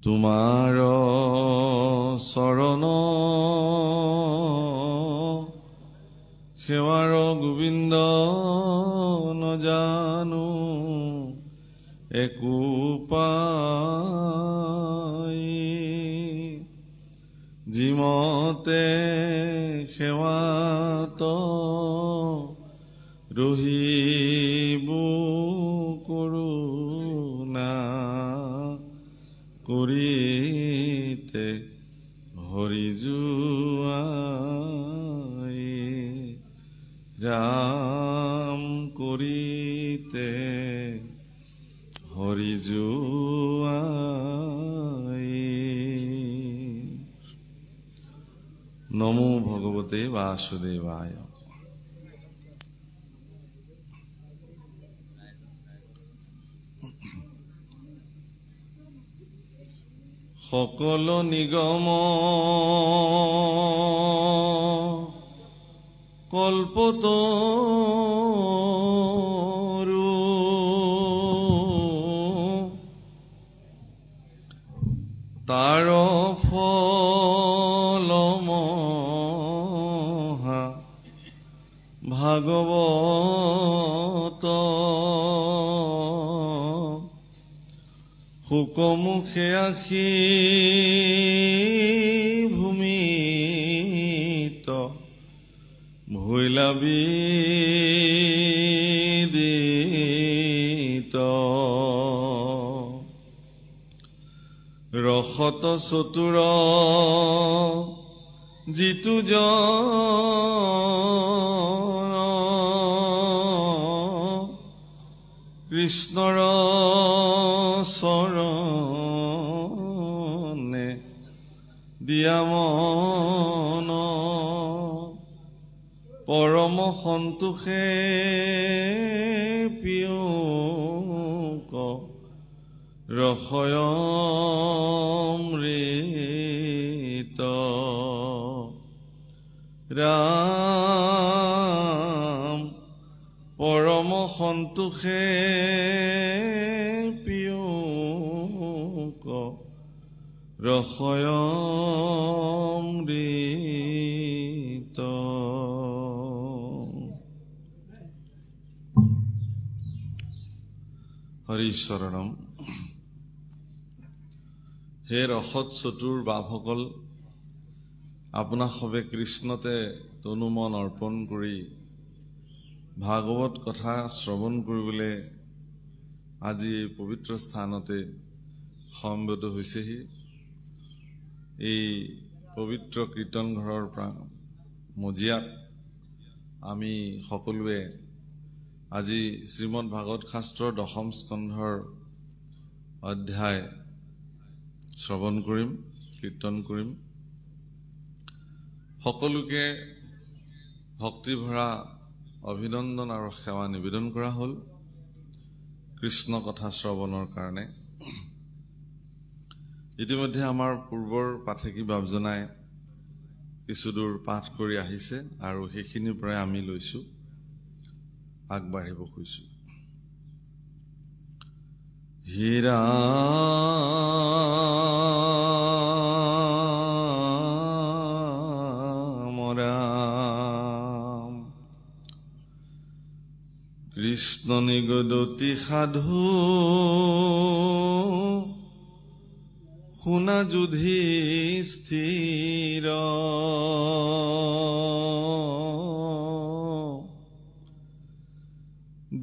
তোমাৰ চৰণ সেৱাৰ গোবিন্দ নজানো একো পাই, যিমতে সেৱাত ৰহিব কৰোণা কৰিতে হৰি জুৱাই, ৰাম কৰিতে হৰি জুৱাই। নমো ভগৱতে বাসুদেৱায়। সকলো নিগম কল্পত তাৰ ফল মহা ভাগৱত, শুকমুখে আখি ভূমিত ভৈলা বিদিত। ৰসত চতুৰ যিটো জন কৃষ্ণৰ চৰণে দিয়া মন, পৰম সন্তোষে পিয়ক ৰসয়মৃত। ৰাম পৰম সন্তোষে পিয়ক ৰসয়মৃত। হৰি শৰণম। হে ৰসত চতুৰ বাপসকল, আপোনাক সবে কৃষ্ণতে তনু মন অৰ্পণ কৰি ভাগৱত কথা শ্ৰৱণ কৰিবলৈ আজি এই পবিত্ৰ স্থানতে সমবেত হৈছেহি। এই পবিত্ৰ কীৰ্তন ঘৰৰ মজিয়াত আমি সকলোৱে আজি শ্ৰীমদ ভাগৱত শাস্ত্ৰৰ দশম স্কন্ধৰ অধ্যায় শ্ৰৱণ কৰিম, কীৰ্তন কৰিম। সকলোকে ভক্তি ভৰা অভিনন্দন আৰু সেৱা নিবেদন কৰা হ'ল কৃষ্ণ কথা শ্ৰৱণৰ কাৰণে। ইতিমধ্যে আমাৰ পূৰ্বৰ পাঠেকী বাপজনাই কিছুদূৰ পাঠ কৰি আহিছে আৰু সেইখিনিৰ পৰাই আমি লৈছোঁ, আগবাঢ়িব খুজিছোঁ। হীৰা ৰাম কৃষ্ণ নিগদতি সাধু শুনা যুধিষ্ঠিৰ,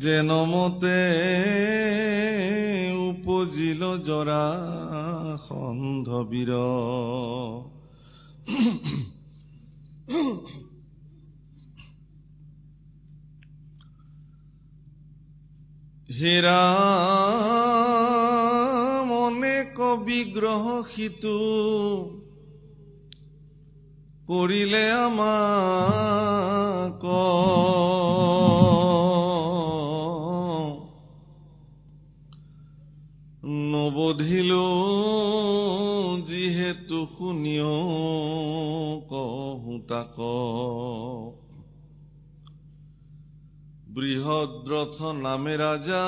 যেনমতে উপজিল জৰা সন্ধবীৰ। হেৰা অনেক বিগ্ৰহ সিটো কৰিলে আমাক, নবধিলো যিহেতু শুনিও কহো তাক। বৃহদ্ৰথ নামে ৰাজা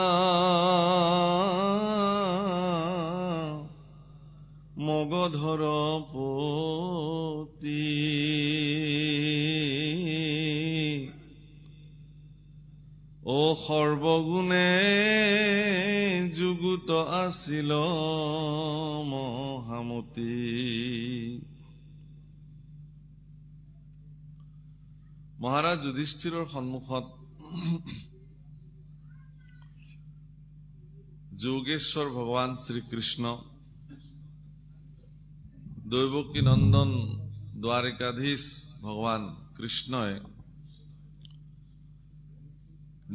মগধৰ পতি। ও সৰ্বগুণে যুগুত আছিল মহামতি। মহাৰাজ যুধিষ্ঠিৰৰ সন্মুখত যোগেশ্বৰ ভগৱান শ্ৰীকৃষ্ণ, দৈৱকী নন্দন দ্বাৰিকাধীশ ভগৱান কৃষ্ণই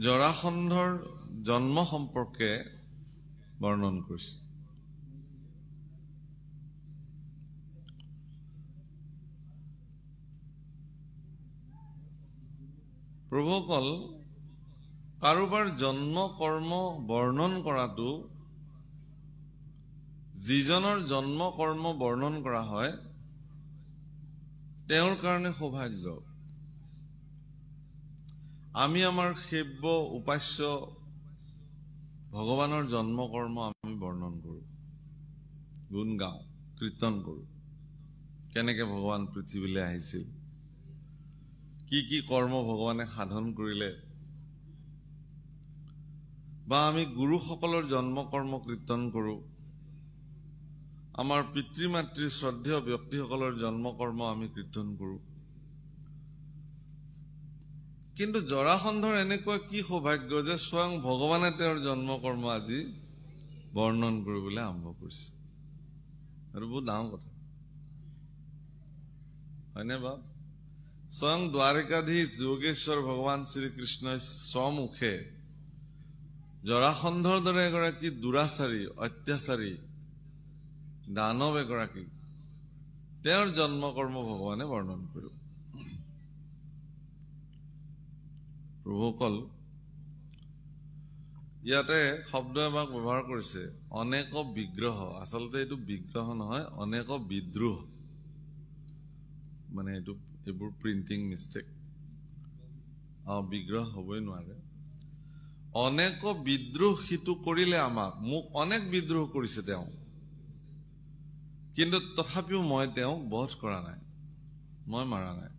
জৰাসন্ধৰ জন্ম সম্পৰ্কে বৰ্ণন কৰিছে। প্ৰভুসকল, কাৰোবাৰ জন্ম কৰ্ম বৰ্ণন কৰাটো, যিজনৰ জন্ম কৰ্ম বৰ্ণন কৰা হয় তেওঁৰ কাৰণে সৌভাগ্য। আমি আমাৰ সেব্য উপাস্য ভগৱানৰ জন্ম কৰ্ম আমি বৰ্ণন কৰোঁ, গুণ গাওঁ, কীৰ্তন কৰোঁ। কেনেকে ভগৱান পৃথিৱীলৈ আহিছিল, কি কি কৰ্ম ভগৱানে সাধন কৰিলে, বা আমি গুৰুসকলৰ জন্ম কৰ্ম কীৰ্তন কৰোঁ, আমাৰ পিতৃ মাতৃ শ্ৰদ্ধেয় ব্যক্তিসকলৰ জন্ম কৰ্ম আমি কীৰ্তন কৰোঁ। কিন্তু জৰাসন্ধৰ এনেকুৱা কি সৌভাগ্য যে স্বয়ং ভগৱানে তেওঁৰ জন্ম কৰ্ম আজি বৰ্ণন কৰিবলৈ আৰম্ভ কৰিছে। আৰু বহুত ডাঙৰ কথা হয়নে বাপ? স্বয়ং দ্বাৰিকাধীশ যোগেশ্বৰ ভগৱান শ্ৰীকৃষ্ণই স্বমুখে জৰাসন্ধৰ দৰে এগৰাকী দুৰাচাৰী, অত্যাচাৰী দানৱ এগৰাকী, তেওঁৰ জন্ম কৰ্ম ভগৱানে বৰ্ণন কৰিব। প্ৰভুসকল, ইয়াতে শব্দ এবাক ব্যৱহাৰ কৰিছে, অনেক বিগ্ৰহ। আচলতে এইটো বিগ্ৰহ নহয়, অনেক বিদ্ৰোহ, মানে এইটো এইবোৰ প্ৰিণ্টিং মিষ্টেক, বিগ্ৰহ হ'বই নোৱাৰে। অনেক বিদ্ৰোহ সিটো কৰিলে আমাক, মোক অনেক বিদ্ৰোহ কৰিছে তেওঁ, কিন্তু তথাপিও মই তেওঁক বধ কৰা নাই, মই মাৰা নাই।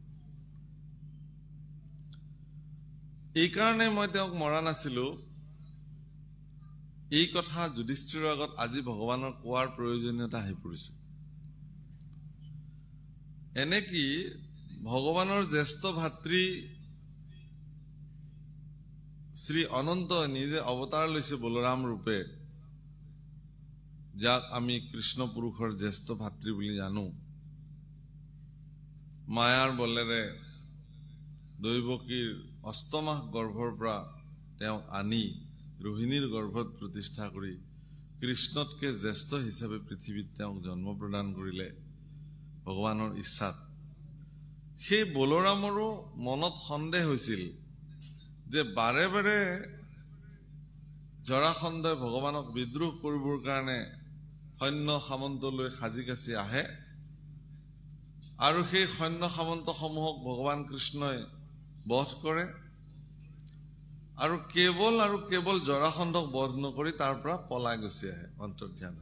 এইকাৰণে মই তেওঁক মৰা নাছিলো। এই কথা যুধিষ্ঠিৰৰ আগত আজি ভগৱানৰ কোৱাৰ প্ৰয়োজনীয়তা আহি পৰিছে। এনেকি ভগৱানৰ জ্যেষ্ঠ ভাতৃ শ্ৰী অনন্ত নিজে অৱতাৰ লৈছে বলৰাম ৰূপে, যাক আমি কৃষ্ণ পুৰুষৰ জ্যেষ্ঠ ভাতৃ বুলি জানো। মায়াৰ বলেৰে দৈৱকীৰ অষ্টমাহ গৰ্ভৰ পৰা তেওঁক আনি ৰোহিণীৰ গৰ্ভত প্ৰতিষ্ঠা কৰি কৃষ্ণতকে জ্যেষ্ঠ হিচাপে পৃথিৱীত তেওঁক জন্ম প্ৰদান কৰিলে ভগৱানৰ ইচ্ছাত। সেই বলৰামৰো মনত সন্দেহ হৈছিল যে বাৰে বাৰে জৰাসন্ধই ভগৱানক বিদ্ৰোহ কৰিবৰ কাৰণে সৈন্য সামন্ত লৈ সাজি কাচি আহে, আৰু সেই সৈন্য সামন্তসমূহক ভগৱান কৃষ্ণই বধ কৰে, আৰু কেৱল আৰু কেৱল জৰাসন্ধক বধ নকৰি তাৰ পৰা পলাই গুচি আহে অন্তৰ্ধ্যান।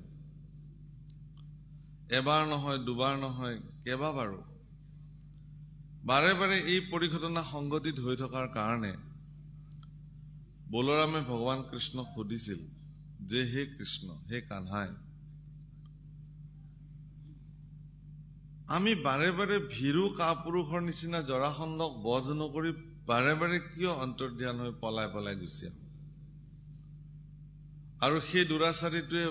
এবাৰ নহয়, দুবাৰ নহয়, কেইবাবাৰো বাৰে বাৰে এই পৰিঘটনা সংঘটিত হৈ থকাৰ কাৰণে বলৰামে ভগৱান কৃষ্ণক সুধিছিল যে হে কৃষ্ণ, হে কানহাই, আমি বাৰে বাৰে ভীৰু কাপুৰুষৰ নিচিনা জৰাসন্ধক বধ নকৰি বাৰে বাৰে কিয় অন্তৰ্ধ্যান হৈ পলাই পলাই গুচি আহোঁ? আৰু সেই দুৰাচাৰীটোৱে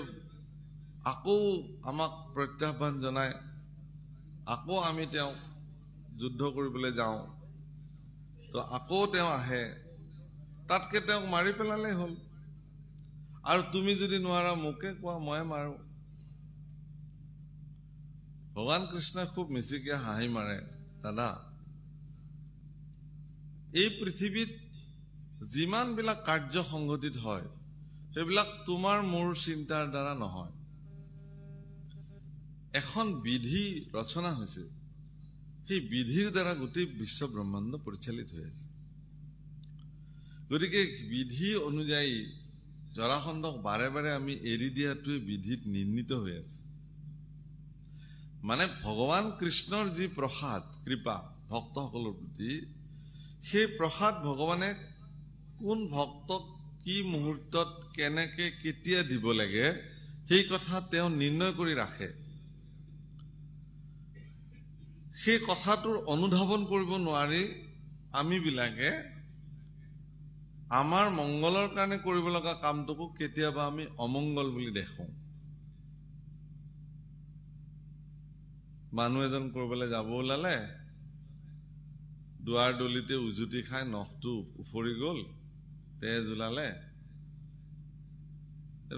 আকৌ আমাক প্ৰত্যাহ্বান জনায়, আকৌ আমি তেওঁক যুদ্ধ কৰিবলৈ যাওঁ, তো আকৌ তেওঁ আহে, তাতকে তেওঁক মাৰি পেলালেই হ'ল। আৰু তুমি যদি নোৱাৰা মোকে কোৱা, মই মাৰো। ভগৱান কৃষ্ণই খুব মিচিকিয়া হাঁহি মাৰে, দাদা, এই পৃথিৱীত যিমানবিলাক কাৰ্য সংঘটিত হয় সেইবিলাক তোমাৰ মোৰ চিন্তাৰ দ্বাৰা নহয়। এখন বিধি ৰচনা হৈছে, সেই বিধিৰ দ্বাৰা গোটেই বিশ্ব ব্ৰহ্মাণ্ড পৰিচালিত হৈ আছে। গতিকে বিধি অনুযায়ী জৰাসন্ধক বাৰে বাৰে আমি এৰি দিয়াটোৱে বিধিত নিৰ্ণীত হৈ আছে। মানে ভগৱান কৃষ্ণৰ যি প্ৰসাদ কৃপা ভক্তসকলৰ প্ৰতি, সেই প্ৰসাদ ভগৱানে কোন ভক্তক কি মুহূৰ্তত কেনেকে কেতিয়া দিব লাগে সেই কথা তেওঁ নিৰ্ণয় কৰি ৰাখে। সেই কথাটোৰ অনুধাৱন কৰিব নোৱাৰি আমিবিলাকে আমাৰ মংগলৰ কাৰণে কৰিব লগা কামটোকো কেতিয়াবা আমি অমংগল বুলি দেখোঁ। মানুহ এজন কৰিবলৈ যাব ওলালে, দুৱাৰ দলিতে উজুতি খাই নখটো উফৰি গ'ল, তেজ ওলালে,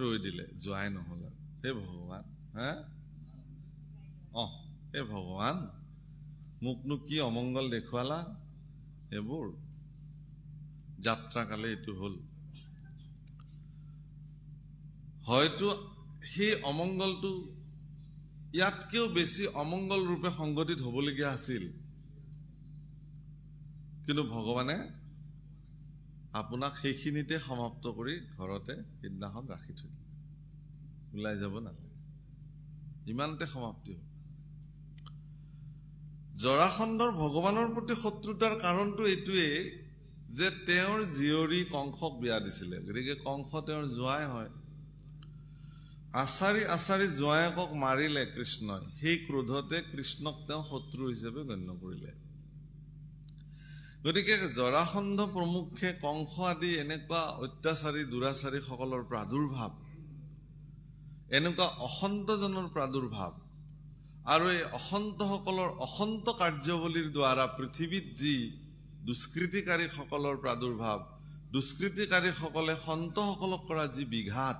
ৰৈ দিলে, যোৱাই নহ'ল। হে ভগৱান, হা অ হে ভগৱান, মোকনো কি অমংগল দেখুৱালা, এইবোৰ যাত্ৰাকালে এইটো হ'ল। হয়তো সেই অমংগলটো ইয়াতকেও বেছি অমংগল ৰূপে সংঘটিত হ'বলগীয়া আছিল, কিন্তু ভগৱানে আপোনাক সেইখিনিতে সমাপ্ত কৰি ঘৰতে সিদিনাখন ৰাখি থৈ দিলে, ওলাই যাব নালাগে, ইমানতে সমাপ্তি হ'ল। জৰাসন্ধৰ ভগৱানৰ প্ৰতি শত্ৰুতাৰ কাৰণটো এইটোৱেই যে তেওঁৰ জীয়ৰী কংসক বিয়া দিছিলে, গতিকে কংস তেওঁৰ জোঁৱাই হয়। আচাৰি আচাৰি জোঁৱায়েকক মাৰিলে কৃষ্ণই, সেই ক্ৰোধতে কৃষ্ণক তেওঁ শত্ৰু হিচাপে গণ্য কৰিলে। গতিকে জৰাসন্ধ প্ৰমুখ্যে কংস আদি এনেকুৱা অত্যাচাৰী দুৰাচাৰীসকলৰ প্ৰাদুৰ্ভাৱ, এনেকুৱা অসন্তজনৰ প্ৰাদুৰ্ভাৱ আৰু এই অসন্তসকলৰ অসন্ত কাৰ্যাৱলীৰ দ্বাৰা পৃথিৱীত যি দুষ্কৃতিকাৰীসকলৰ প্ৰাদুৰ্ভাৱ, দুষ্কৃতিকাৰীসকলে সন্তসকলক কৰা যি বিঘাত,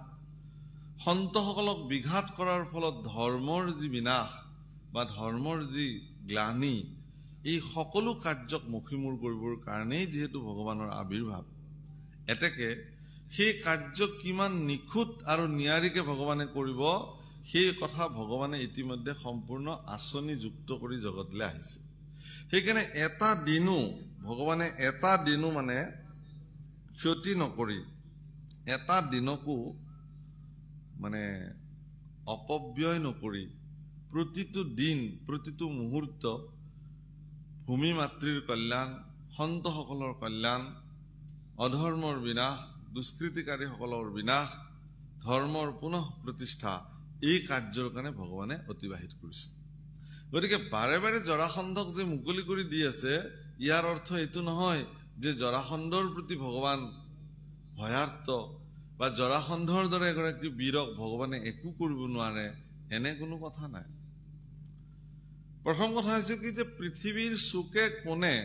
সন্তসকলক বিঘাত কৰাৰ ফলত ধৰ্মৰ যি বিনাশ বা ধৰ্মৰ যি গ্লানি, এই সকলো কাৰ্যক মষিমূৰ কৰিবৰ কাৰণেই যিহেতু ভগৱানৰ আৱিৰ্ভাৱ, এতেকে সেই কাৰ্য কিমান নিখুঁত আৰু নিয়াৰিকে ভগৱানে কৰিব সেই কথা ভগৱানে ইতিমধ্যে সম্পূৰ্ণ আঁচনি যুক্ত কৰি জগতলৈ আহিছে। সেইকাৰণে এটা দিনো ভগৱানে এটা দিনো মানে ক্ষতি নকৰি, এটা দিনকো মানে অপব্যয় নকৰি প্ৰতিটো দিন প্ৰতিটো মুহূৰ্ত ভূমি মাতৃৰ কল্যাণ, সন্তসকলৰ কল্যাণ, অধৰ্মৰ বিনাশ, দুষ্কৃতিকাৰীসকলৰ বিনাশ, ধৰ্মৰ পুনঃ প্ৰতিষ্ঠা, এই কাৰ্যৰ কাৰণে ভগৱানে অতিবাহিত কৰিছে। গতিকে বাৰে বাৰে জৰাসন্ধক যে মুকলি কৰি দি আছে, ইয়াৰ অৰ্থ এইটো নহয় যে জৰাসন্ধৰ প্ৰতি ভগৱান ভয়াৰ্ত বা জৰাসন্ধৰ দৰে এগৰাকী বীৰক ভগৱানে একো কৰিব নোৱাৰে, এনে কোনো কথা নাই। প্ৰথম কথা হৈছে কি যে পৃথিৱীৰ চুকে কোণে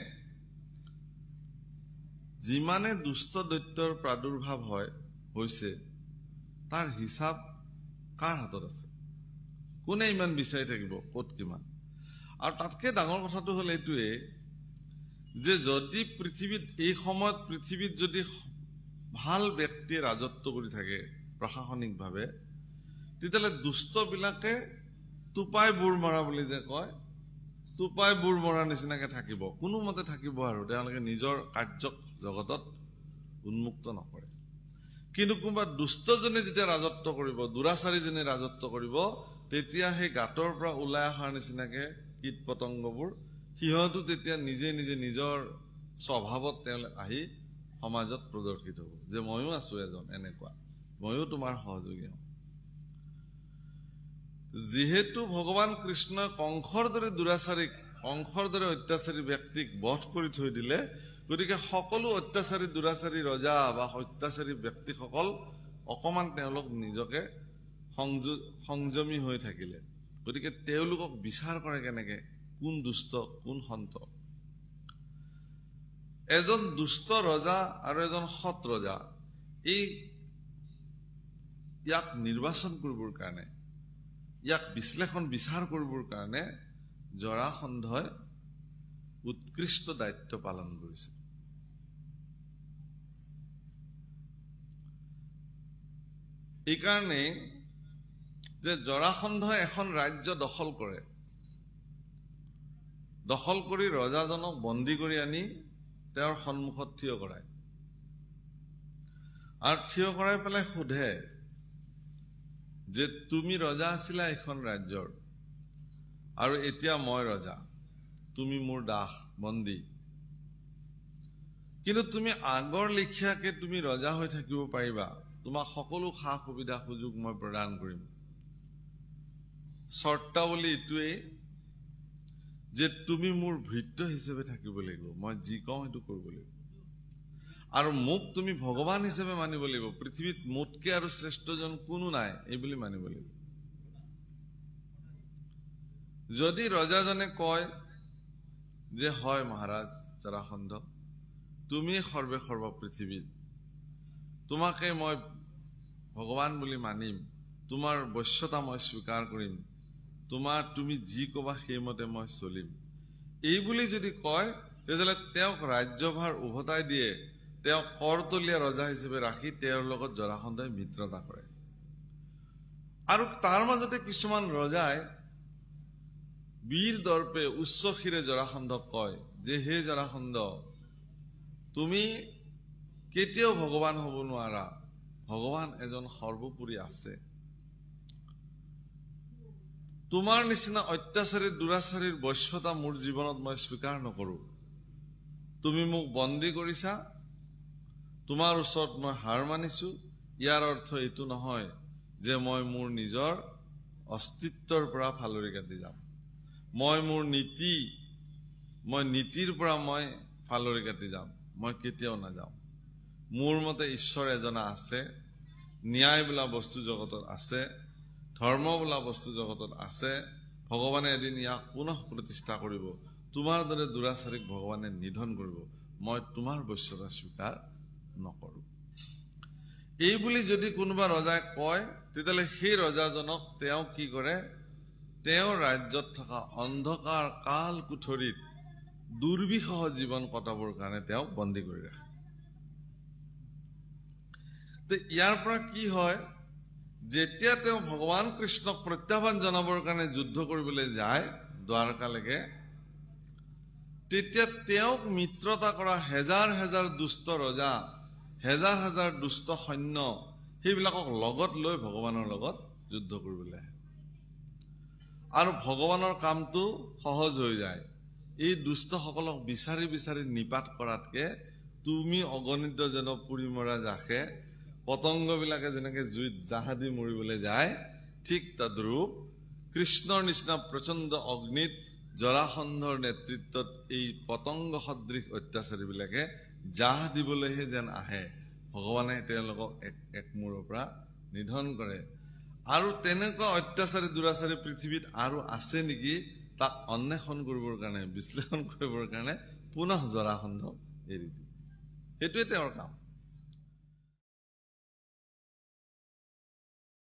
যিমানে দুষ্ট দৈত্যৰ প্ৰাদুৰ্ভাৱ হৈছে, তাৰ হিচাপ কাৰ হাতত আছে? কোনে ইমান বিচাৰি থাকিব ক'ত কিমান? আৰু তাতকৈ ডাঙৰ কথাটো হ'ল এইটোৱে যে যদি পৃথিৱীত এই সময়ত পৃথিৱীত যদি ভাল ব্যক্তিয়ে ৰাজত্ব কৰি থাকে প্ৰশাসনিকভাৱে, তেতিয়াহ'লে দুষ্টবিলাকে টোপাই বুৰ মৰা বুলি যে কয়, টোপাই বুৰ মৰাৰ নিচিনাকে থাকিব, কোনোমতে থাকিব আৰু তেওঁলোকে নিজৰ কাৰ্যক জগতত উন্মুক্ত নকৰে। কিন্তু কোনোবা দুষ্টজনে যেতিয়া ৰাজত্ব কৰিব, দুৰাচাৰীজনে ৰাজত্ব কৰিব, তেতিয়া সেই গাঁতৰ পৰা ওলাই অহাৰ নিচিনাকে কীট পতংগবোৰ সিহঁতো তেতিয়া নিজে নিজে নিজৰ স্বভাৱত তেওঁলোক আহি সমাজত প্ৰদৰ্শিত হ'ব যে ময়ো আছো এজন এনেকুৱা, ময়ো তোমাৰ সহযোগী হওঁ। যিহেতু ভগৱান কৃষ্ণই কংসৰ দৰে দুৰাচাৰীক, কংসৰ দৰে অত্যাচাৰী ব্যক্তিক বধ কৰি থৈ দিলে, গতিকে সকলো অত্যাচাৰী দুৰাচাৰী ৰজা বা অত্যাচাৰী ব্যক্তিসকল অকণমান তেওঁলোক নিজকে সংযমী হৈ থাকিলে। গতিকে তেওঁলোকক বিচাৰ কৰে কেনেকে, কোন দুষ্ট কোন সন্ত। এজন দুষ্ট ৰজা আৰু এজন সৎ ৰজা, এই ইয়াক নিৰ্বাচন কৰিবৰ কাৰণে, ইয়াক বিশ্লেষণ বিচাৰ কৰিবৰ কাৰণে জৰাসন্ধই উৎকৃষ্ট দায়িত্ব পালন কৰিছে। এইকাৰণেই যে জৰাসন্ধই এখন ৰাজ্য দখল কৰে, দখল কৰি ৰজাজনক বন্দী কৰি আনি তেওঁৰ সন্মুখত থিয় কৰায় আৰু থিয় কৰাই পেলাই সোধে যে তুমি ৰজা আছিলা এইখন ৰাজ্যৰ আৰু এতিয়া মই ৰজা, তুমি মোৰ দাস বন্দী। কিন্তু তুমি আগৰ লেখীয়াকে তুমি ৰজা হৈ থাকিব পাৰিবা, তোমাক সকলো সা সুবিধা সুযোগ মই প্ৰদান কৰিম। চৰ্তাৱলী এইটোৱেই যে তুমি মোৰ ভৃত্য হিচাপে থাকিব লাগিব, মই যি কওঁ সেইটো কৰিব লাগিব, আৰু মোক তুমি ভগৱান হিচাপে মানিব লাগিব। পৃথিৱীত মোতকে আৰু শ্ৰেষ্ঠজন কোনো নাই এই বুলি মানিব লাগিব। যদি ৰজাজনে কয় যে হয় মহাৰাজ জৰাসন্ধ, তুমি সৰ্বে সৰ্ব পৃথিৱীত, তোমাকে মই ভগৱান বুলি মানিম, তোমাৰ বশ্যতা মই স্বীকাৰ কৰিম, তুমি যি ক'বা সেইমতে মই চলিম, এই বুলি যদি কয়, তেতিয়াহ'লে তেওঁক ৰাজ্যভাৰ উভতাই দিয়ে, তেওঁক কৰতলীয়া ৰজা হিচাপে ৰাখি তেওঁৰ লগত জৰাসন্ধই মিত্ৰতা কৰে। আৰু তাৰ মাজতে কিছুমান ৰজাই বীৰ দৰ্পে উচ্চশিৰে জৰাসন্ধক কয় যে হে জৰাসন্ধ, তুমি কেতিয়াও ভগৱান হ'ব নোৱাৰা, ভগৱান এজন সৰ্বোপৰি আছে, তোমাৰ নিচিনা অত্যাচাৰী দুৰাচাৰীৰ বশ্যতা মোৰ জীৱনত মই স্বীকাৰ নকৰোঁ। তুমি মোক বন্দী কৰিছা, তোমাৰ ওচৰত মই হাৰ মানিছো, ইয়াৰ অৰ্থ এইটো নহয় যে মই মোৰ নিজৰ অস্তিত্বৰ পৰা ফালৰি কাটি যাম, মই মোৰ নীতি, মই নীতিৰ পৰা মই ফালৰি কাটি যাম, মই কেতিয়াও নাযাওঁ। মোৰ মতে ঈশ্বৰ এজনা আছে, ন্যায় বোলা বস্তু জগতত আছে, ধৰ্ম বোলা বস্তু জগতত আছে, ভগৱানে এদিন ইয়াক পুনঃ প্ৰতিষ্ঠা কৰিব, তোমাৰ দৰে দুৰাচাৰীক ভগৱানে নিধন কৰিব, মই তোমাৰ বশ্যতা স্বীকাৰ নকৰোঁ। এই বুলি যদি কোনোবা ৰজাই কয়, তেতিয়াহ'লে সেই ৰজাজনক তেওঁ কি কৰে, তেওঁৰ ৰাজ্যত থকা অন্ধকাৰ কাল কুঠৰীত দুৰ্বিষহ জীৱন কটাবৰ কাৰণে তেওঁক বন্দী কৰি ৰাখে। ইয়াৰ পৰা কি হয়, যেতিয়া তেওঁ ভগৱান কৃষ্ণক প্ৰত্যাহ্বান জনাবৰ কাৰণে যুদ্ধ কৰিবলৈ যায় দ্বাৰকালৈকে, তেতিয়া তেওঁক মিত্ৰতা কৰা হেজাৰ হেজাৰ দুষ্ট ৰজা, হেজাৰ হেজাৰ দুষ্ট সৈন্য, সেইবিলাকক লগত লৈ ভগৱানৰ লগত যুদ্ধ কৰিবলৈ আহে। আৰু ভগৱানৰ কামটো সহজ হৈ যায়। এই দুষ্টসকলক বিচাৰি বিচাৰি নিপাত কৰাতকে তুমি অগণিত যেন পুৰি মৰা জাখে, পতংগবিলাকে যেনেকে জুইত জাহ দি মৰিবলৈ যায়, ঠিক তদ্ৰূপ কৃষ্ণৰ নিচিনা প্ৰচণ্ড অগ্নিত জৰাসন্ধৰ নেতৃত্বত এই পতংগ সদৃশ অত্যাচাৰীবিলাকে জাহ দিবলৈহে যেন আহে, ভগৱানে তেওঁলোকক এক এক মূৰৰ পৰা নিধন কৰে। আৰু তেনেকুৱা অত্যাচাৰী দুৰাচাৰী পৃথিৱীত আৰু আছে নেকি তাক অন্বেষণ কৰিবৰ কাৰণে, বিশ্লেষণ কৰিবৰ কাৰণে পুনঃ জৰাসন্ধ এৰি দিয়ে। সেইটোৱে তেওঁৰ কাম।